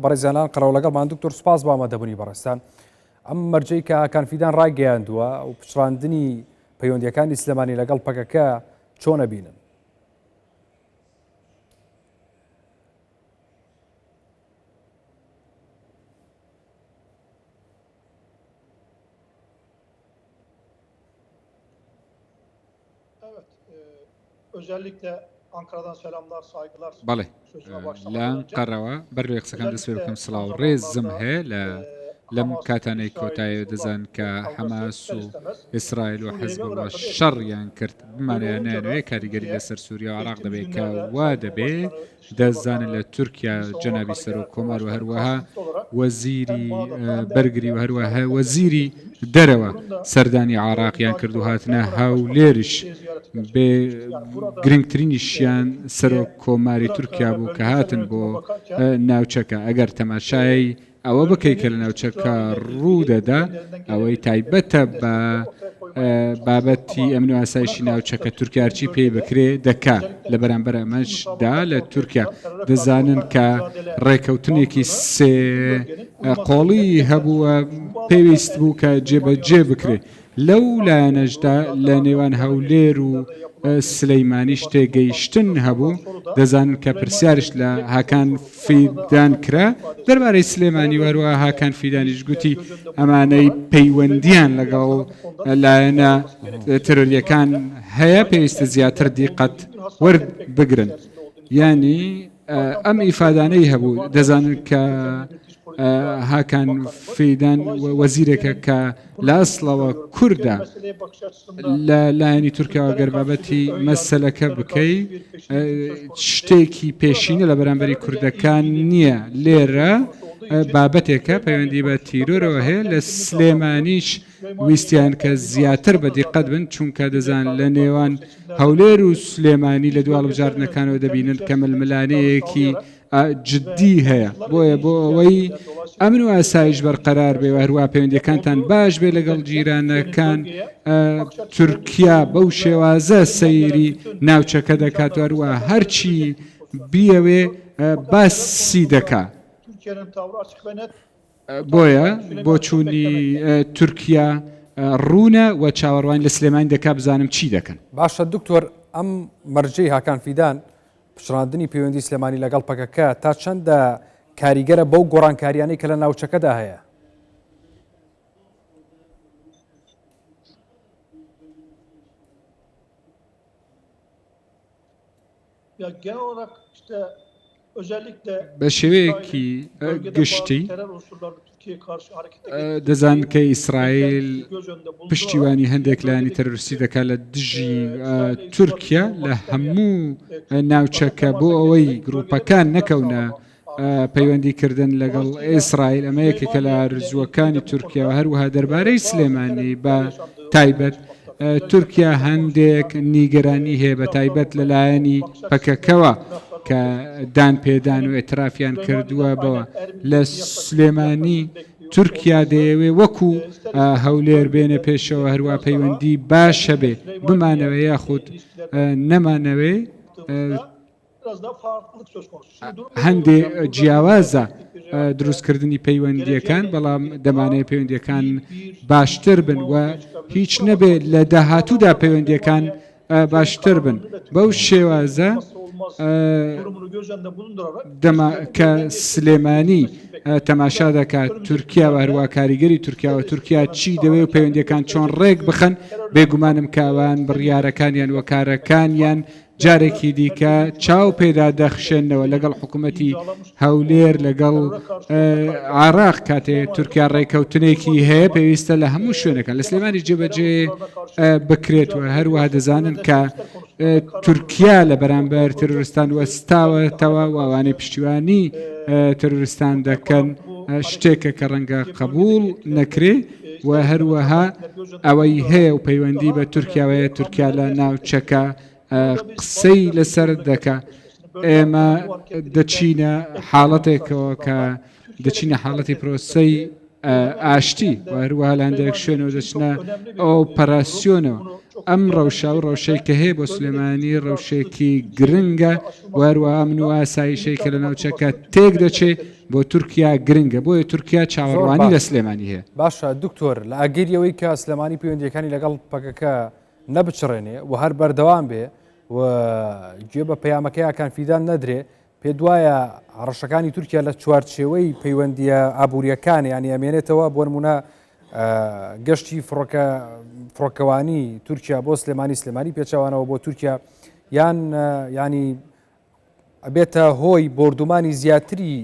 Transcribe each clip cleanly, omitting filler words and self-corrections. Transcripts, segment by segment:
بەڕێزیانان قەرەوە لەگەڵمان دکتۆر سوپاس بۆ ئامادەبوونی بەڕێزتان. ئەم مەرجەی کە هاکان فیدان ڕایگەیاندووە و پچڕاندنی پەیوەندیەکانی سلێمانی لەگەڵ پەکەکە چۆن ئەبینن؟ بەڵێ لە ئەنقەرەوە بەر لەوەی قسەکان دەست پێ بکەم سڵاو ڕێزم هەیە لە لەم کاتانەی کۆتایە دەزان کە حەماس و ئیسرائیل و حەزبوڵڵا شەڕیان کرد بمانەیان نایانەوێ کاریگەری لەسەر سووریا و عراق دەبێت کە وا دەبێ دەزانن لە تورکیا جەنابی سەرۆک کۆمار و هەروەها وەزیری بەرگری و هەروەها وەزیری دەرەوە سەردانی عراقیان کرد و هاتنە هەولێریش بێ گرنگترینیشیان سەرۆک کۆماری تورکیا بوو کە هاتن بۆ ناوچەکە ئەگەر تەماشای ئەوە بکەی کە لە ناوچەکە ڕوو دەدا، ئەوەی تایبەتە بە بابەتی ئەمن و ئاسایشی ناوچەکە تورکیا هەرچی پێی بکرێ دەکا، لە بەرامبەر ئەمەشدا لە تورکیا دەزانن کە ڕێکەوتنێکی سێ قۆڵی هەبووە پێویست بوو کە جێبەجێ بکرێ. لەو لایەنەشدا لە نێوان هەولێر و سلیمانیش تێگەیشتن هەبوو، دەزانن کە پرسیاریش لە هاکان فیدان کرا دەربارەی سلێمانی و هەروەها هاکان فیدانیش گوتی ئەمانەی پەیوەندییان لەگەڵ لایەنە تێرۆرییەکان هەیە پێویستە زیاتر دیقەت وەربگرن. یانی ئەم ئیفادانەی هەبوو، دەزانن کە هاکان فیدان وەزیرێکە کە لە ئەسڵەوە کوردە لە لایەنی تورکیاوە گەر بابەتی مەسەلەکە بکەی شتێکی پێشینە لە بەرامبەری کوردەکان نییە لێرە بابەتێکە پەیوەندی بە تیرۆرەوە هەیە لە سلێمانیش ویستیان کە زیاتر بە دیقەت بن چونکە دەزان لە نێوان هەولێر و سلێمانی لە دوا هەڵبژاردنەکانەوە دەبینن کە ململانێیەکی جدی هەیە بۆیە بۆ ئەوەی ئەمن و ئاسایش بەرقەرار بێ و هەروە پەیوەندیەکانتان باش بێ لەگەڵ جیرانەکان تورکیا بەو شێوازە سەیری ناوچەکە دەکات و هەروە هەرچی بیەوێ باسی دەکا. بۆیە بۆچوونی تورکیا ڕوونە و چاوەڕوانی لە سلێمانی دەکا بزانم چی دەکەن. باشە دکتۆر ئەم مەرجەی هاکان فیدان پچڕاندنی پەیوەندی سلێمانی لەگەڵ پەکەکە تا چەندە کاریگەرە بەو گۆڕانکاریانەی کە لە ناوچەکەدا هەیە؟ بە شێوەیەکی گشتی دەزان کە ئیسرائیل پشتیوانی هەندێک لایەنی تەرۆریستی دەکات لە دژی تورکیا لە هەموو ناوچەکە بۆ ئەوەی گروپەکان نەکەونە پەیوەندی کردن لەگەڵ ئیسرائیل ئەمە یەکێکە لە ئارزووەکانی تورکیا و هەروەها دەربارەی سلێمانی بە تایبەت تورکیا هەندێک نیگەرانی هەیە بە تایبەت لە لایەنی پەکەکەوە کە دان پێدان و ئەترافیان کردووە بەوە لە سلێمانی تورکیا دەیەوێ وەکو هەولێر بێنە پێشەوە هەروە پەیوەندی باش هەبێ بمانەوێ یاخود نەمانەوێ هەندێ جیاوازە دروستکردنی پەیوەندییەکان، بەڵام دەمانەوێت پەیوەندییەکان باشتر بن و هیچ نەبێت لە داهاتوودا پەیوەندییەکان باشتر بن. بەو شێوازە دەما کە سلێمانی تەماشا دەکات تورکیا و هەروە کاریگەری تورکیا و تورکیا چی دەوێ و پەیوەندیەکان چۆن ڕێک بخەن بێگومانم کە ئەوان بڕیارەکانیان و کارەکانیان جارێکی دیکە چاو پێدا دەخشێنەوە لەگەڵ حکوومەتی هەولێر لەگەڵ عراق کاتێ تورکیا ڕێکەوتنێکی هەیە پێویستە لە هەموو شوێنەکان لە سلێمانی جێبەجێ بکرێت و هەروەها دەزانن کە تورکیا لە بەرامبەر ترۆرستان وەستاوەتەوە واوانەی پشتیوانی ترۆرستان دەکەن شتێکە کە ڕەنگە قبول نەکرێ و هەروەها ئەوەی هەیە و پەیوەندی بە تورکیاوەیە تورکیا لە ناوچەکە قسەی لەسەر دەکا ئێمە دەچینە حاڵەتێکەوە کە دەچینە حاڵەتی پرۆسەی. ئاشتی و هەروەها لە هەندێک شوێنەوە دەچنە ئۆپەراسیۆنەوە. ئەم ڕەوشە و ڕەوشەی کە هەیە بۆ سلێمانی ڕەوشێکی گرنگە و هەروەها ئەمن و ئاسایشەی کە لە ناوچەکە تێک دەچێ بۆ تورکیا گرنگە بۆیە تورکیا زۆر چاوەڕوانی لە باش سلێمانی هەیە. باشە دکتۆر لە ئەگەری ئەوەی کە سلێمانی پەیوەندیەکانی لەگەڵ پەکەکە نەبچڕێنێ و هەر بەردەوام بێ و گوێ بە پەیامەکەی هاکان فیدان نەدرێ پێت وایە هەڕەشەکانی تورکیا لە چوارچێوەی پەیوەندییە ئابوورییەکان یانی ئەمێنێتەوە بۆ نمونە گەشتی فڕۆکە فڕۆکەوانی تورکیا بۆ سلێمانی سلێمانی پێچوانەوە بۆ تورکیا یان ینی ئەبێتە هۆی بۆردومانی زیاتری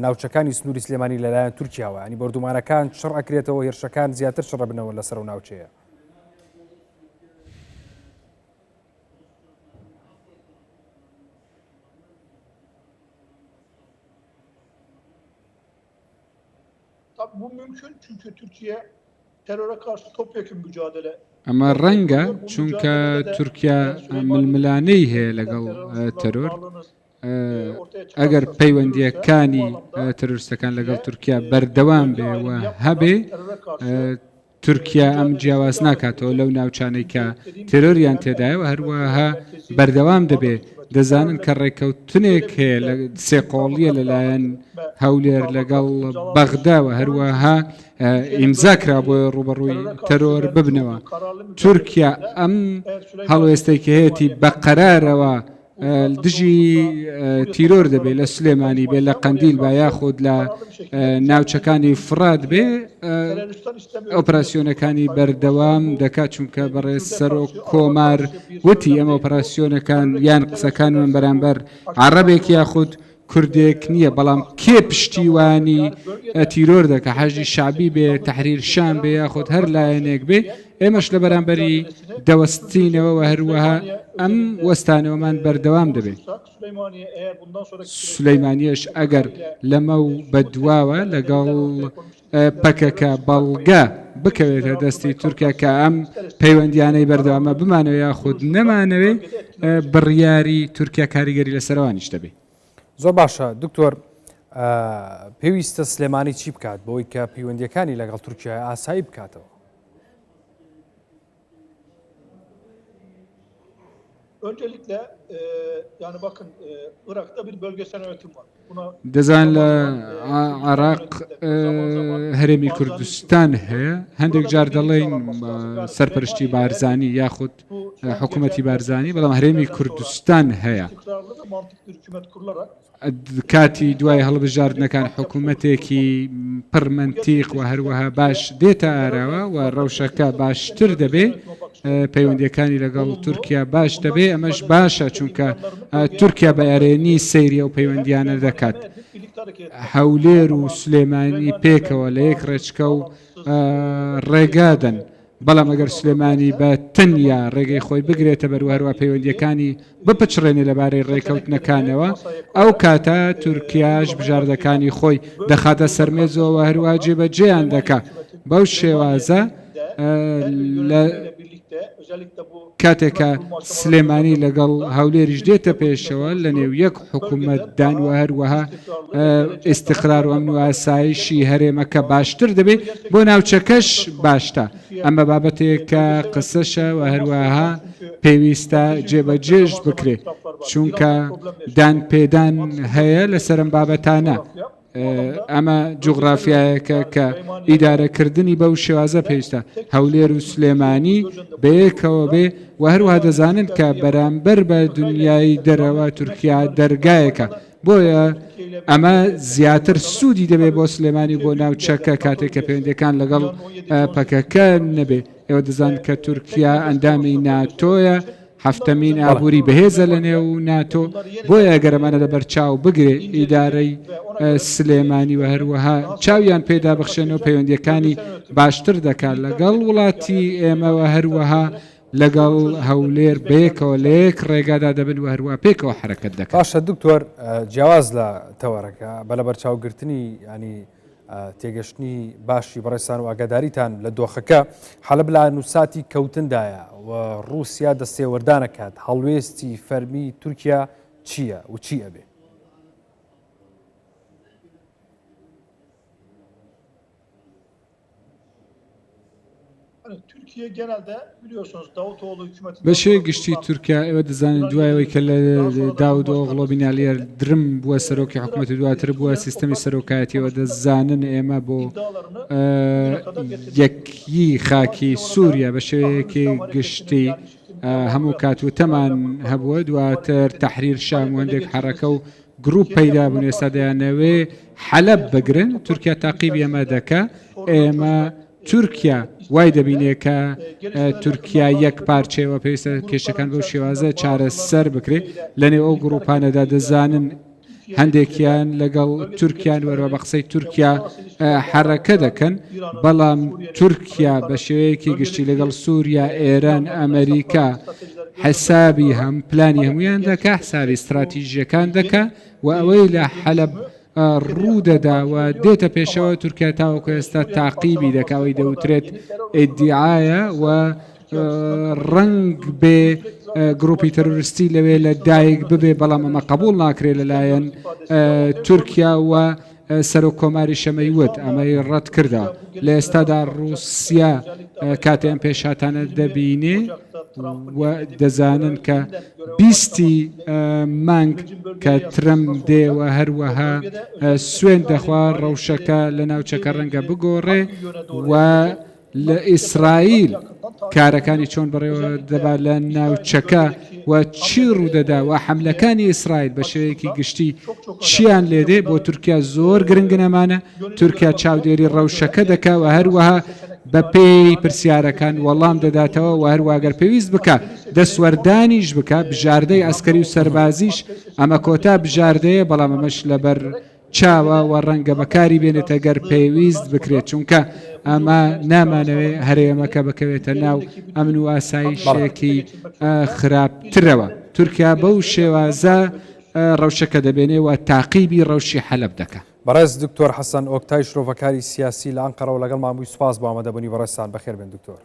ناوچەکانی سنووری سلێمانی لەلایەن تورکیاوە ینی بۆردومانەکان چڕ ئەکرێتەوە هێرشەکان زیاتر چڕبنەوە لەسەر و ناوچەیە. Tabii bu mümkün çünkü Türkiye teröre karşı topyekun mücadele ئەمە ڕەنگە چونکە تورکیا ململانێی هەیە لەگەڵ تەرۆر ئەگەر پەیوەندییەکانی تەرۆریستەکان لەگەڵ تورکیا بەردەوام بێ و هەبێ تورکیا ئەم جیاواز ناکاتەوە لەو ناوچانەی کە تێرۆریان تێدایە و هەروەها بەردەوام دەبێ، دەزانن کە ڕێککەوتنێک هەیە لە سێقۆڵییە لەلایەن هەولێر لەگەڵ بەغدا و هەروەها ئیمزا کرا بۆیە ڕووبەڕووی تەرۆر ببنەوە. تورکیا ئەم هەڵوێستەی کە هەیەتی بە قەرارەوە دژی تیرۆر دەبێت لە سلێمانی بێ لە قەندیل با یاخود لە ناوچەکانی فڕات بێ ئۆپراسسیۆنەکانی بەردەوام دەکات چونکە بەڕێز سەرۆک کۆمار وتی ئەمە ئۆپراسسیۆنەکان یان قسەکانمان بەرامبەر عەڕەبێک یاخود کوردێک نییە بەڵام کێ پشتیوانی تیرۆر دەکا حەشدی شەعبی بێ تەحریر شام بێ یاخود هەر لایەنێک بێ ئێمەش لە بەرامبەری دەوەستینەوە و هەروەها ئەم وەستانەوەمان بەردەوام دەبێت. سولەیمانیەش ئەگەر لەمە و بەدواوە لەگەڵ پەکەکە بەڵگە بکەوێتە دەستی تورکیا کە ئەم پەیوەندیانەی بەردەوامە بمانەوێ یاخود نەمانەوێ بڕیاری تورکیا کاریگەری لەسەر ئەوانیش دەبێ. زۆر باشە دکتۆر پێویستە سلێمانی چی بکات بۆی کە پەیوەندیەکانی لەگەڵ تورکیا ئاسایی بکاتەوە؟ Öncelikle e, yani bakın e, Irak'ta bir bölgesel yönetim var. Buna دەزان zaman لە zaman e, Kürdistan عراق yönetiminde zaman zaman هەرێمی Barzani کوردستان hükümeti هەیە هەندێک burada جار bir birlik دەڵێن sağlanması lazım. Yani سەرپەرشتی Süleymaniye'de بارزانی یاخود bu son حکوومەتی geçen بارزانی بەڵام هەرێمی seçimlerden sonra کوردستان هەیە istikrarlı ve mantıklı hükümet kurularak کاتی دوای bir هەڵبژاردنەکان altyapı حکوومەتێکی oluşturulmalı. پڕ Bu مەنتیق و gerçekleşirse هەروەها Türkiye باش دێتە terörle ئاراوە و mücadele ڕەوشەکە konusunda باشتر hem دەبێ bölgesel yönetime bakışta yani پەیوەندیەکانی لەگەڵ olumlu تورکیا باش bundan دەبێ ئەمەش istifade ederek باشە Türkiye'nin چونکە imkanlarını bölgeye تورکیا بە aktarmak ئەرێنی gerekiyor. سەیری ئەو Hem پەیوەندیانە Süleymaniye دەکات hem Erbil birlikte hareket etmek lazım. هەولێر و Ama سلێمانی Süleymaniye پێکەوە ve لە یەک bağımsız, ڕێچکە و bağlantısız e, bölgeye ڕێگادەن karşı بەڵام ئەگەر tutum سلێمانی alırlarsa بە o zaman تەنیا ڕێگەی Türkiye خۆی e, بگرێتە بەر و bununla هەروە ilgili پەیوەندیەکانی e, بپچڕێنێ لەبارەی seçeneklerini ڕێکەوتنەکانەوە masaya ئەو koyarak کاتە e, تورکیاش uygulamaya başlayacak. بژاردەکانی خۆی Böyle bir دەخاتە durumla سەر مێزەوە karşılaştığımız هەروە zaman جێبەجێیان Süleymaniye دەکا hükümetinin, بەو شێوازە Süleymaniye'nin de Erbil لە yönetimiyle birlikte özellikle bu کاتێک hükümet کە kurma aşamalarında سلێمانی لەگەڵ bulunduğunda هەولێریش دێتە birlikte bu hükümeti پێشەوە لە نێو oluşturup یەک bölgede حکوومەتدان و daha هەروەها istikrarlı ve geleceğe daha ئیستقرار و dönük ئەمن و bakarak ئاسایشی hareketler هەرێمەکە olması lazım. باشتر دەبێ Bunu بۆ gerçekleştirmesi ناوچەکەش söz konusu. باشتە Türkiye ئەمە بابەتێکە bölgesel yönetimi قسەشە و olmazsa هەروەها olmaz. Çünkü پێویستە mülteci hükümetle جێبەجێش zaman zaman بکرێ itiraflar var. چونکە İran'la problem yaşıyor. دانپێدان Batı هەیە sınırı لەسەر ئەم bir بابەتانە coğrafya. Bu anlamda ئەمە bölgesel yönetim جوغرافیایەکە yani کە Süleymaniye ve ئیدارەکردنی بەو شێوازە Erbil'de پێویستە tek هەولێر و bir hükümet سلێمانی göz önünde بەیەکەوە bulundurduğunda بێ و هەروەها Süleymaniye دەزانن کە işbirliği yapıp بەرامبەر بە PKK ile دنیای devam دەرەوە ettirmek تورکیا bunlar için daha دەرگایەکە faydalı. بۆیە Yoksa Türkiye ile ئەمە birlikte زیاتر olmasalar سوودی دەبێت tabii بۆ سلێمانی Türkiye بۆ büyük bir ناوچەکە devlet, NATO کاتێک کە üyesi, پەیوەندیەکان لەگەڵ dünyanın 17. 18. پەکەکە ekonomisi نەبێ ئێوە دەزان ve کە e, tek تورکیا nefes ئەندامی konusunda bölgesel yönetim ناتۆیە için bunlar حەفتەمین özellikle بەڵێ ئابووری terörle بەهێزە لە Süleymaniye نێو ناتۆ bunlar بۆیە yeniden ئەگەر ئەمانە e, لەبەر چاو بگرێ incelenecek ئیدارەی ve ona göre Türkiye سلێمانی و ilişkilerini هەروەها daha sağlıklı چاویان bir پێدا şekilde بخشێن و taşıyacak پەیوەندیەکانی bölgesel yönetimle باشتر دەکات birlikte لەگەڵ hareket etmek. Yani وڵاتی Erbil ئێمەوە Süleymaniye birlikte هەروەها hareket ederek bu لەگەڵ sorunu çözecekler. هەولێر Biz بەیەکەوە beklentimiz لە یەک ڕێگادا دەبن و هەروە پێکەوە حەرەکەت دەکەن. باشە دکتۆر جیاواز لە تەوەرەکە بە لەبەرچاوگرتنی ینی تێگەشتنی باشی بەڕێزتان و ئاگاداریتان لە دۆخەکە، حەلەب لە نووساتی کەوتندایە و ڕووسیا دەستێوەردانەکات، هەڵوێستی فەرمی تورکیا چییە و چی ئەبێ؟ بە شێوەی گشتی تورکیا ئێوە دەزانن دوای ئەوەی کە لە داودئۆغڵۆ بینالی یەلدرم بووە سەرۆکی حکوومەت و دواتر بووە سیستەمی سەرۆکایەتیەوە دەزانن ئێمە بۆ یەکی خاکی سووریا بە شێوەیەکی گشتی هەموو کات وتەمان هەبووە دواتر تەحریر شام و هەندێک حەرەکە و گروپ پەیدا بوون ئێستا دەیانەوێ حەلەب بگرن تورکیا تاقیبی ئەمە دەکا ئێمە تورکیا وای دەبینێ کە تورکیا یەک پارچەیەوە پێویستە کێشەکان بەو شێوازە چارەسەر بکرێت لەنێو ئەو گروپانەدا دەزانن هەندێکیان لەگەڵ تورکیان وەرەوە بە قسەی تورکیا حەرەکە دەکەن بەڵام تورکیا بە شێوەیەکی گشتی لەگەڵ سووریا ئێران ئەمریکا حسابی هەم پلانی هەمویان دەکا حسابی استراتیژیەکان دەکا و ئەوەی لە حەلب ڕوودەدا و دێتە پێشەوە تورکیا تاوەکو ئێستا تاقیبی دەکا ئەوەی دەوترێت ئیدیعایە و ڕەنگ بێ گروپی تەرۆریستی لەوێ لە دایک ببێ بەڵام ئەمە قبول ناکرێت لەلایەن تورکیا و سەرۆک کۆماری شەمەی وت ئەمەی ڕەت کردە لە ئێستادا ڕووسیا کاتێ ئەم پێشهاتانە دەبینێ و دەزانن کە بیستی مانگ کە ترەمپ دێ و هەروەها سوێند دەخوا ڕەوشەکە لە ناوچەکە ڕەنگە بگۆڕێ و لە ئیسرائیل کارەکانی چۆن بەڕێوە دەبا لە ناوچەکە و چی ڕوودەدا و حەملەکانی ئیسرائیل بە شێوەیەکی گشتی چیان لێدێ بۆ تورکیا زۆر گرنگن ئەمانە تورکیا چاودێری ڕەوشەکە دەکا و هەروەها بەپێی پرسیارەکان وەڵام دەداتەوە و هەروە گەر پێویست بکا دەستوەردانیش بکا بژاردەی ئەسکەری و سەربازیش ئەمە کۆتا بژاردەیە بەڵام ئەمەش لەبەر چاوە و ڕەنگە بەکاری بێنێت گەر پێویست بکرێت چونکە ئەمە نامانەوێ هەرێمەکە بکەوێتە ناو ئەمن و ئاسایشێکی خراپترەوە تورکیا بەو شێوازە ڕەوشەکە دەبێنێ و تاقیبی ڕەوشی حەلەب دەکا. بەڕێز دکتۆر حەسەن ئۆکتای شرۆڤەکاری سیاسی لە ئەنقەرەوە لەگەڵمان بووی سوپاس بۆ ئامادەبوونی بەڕێزتان بەخێربێن دکتۆر.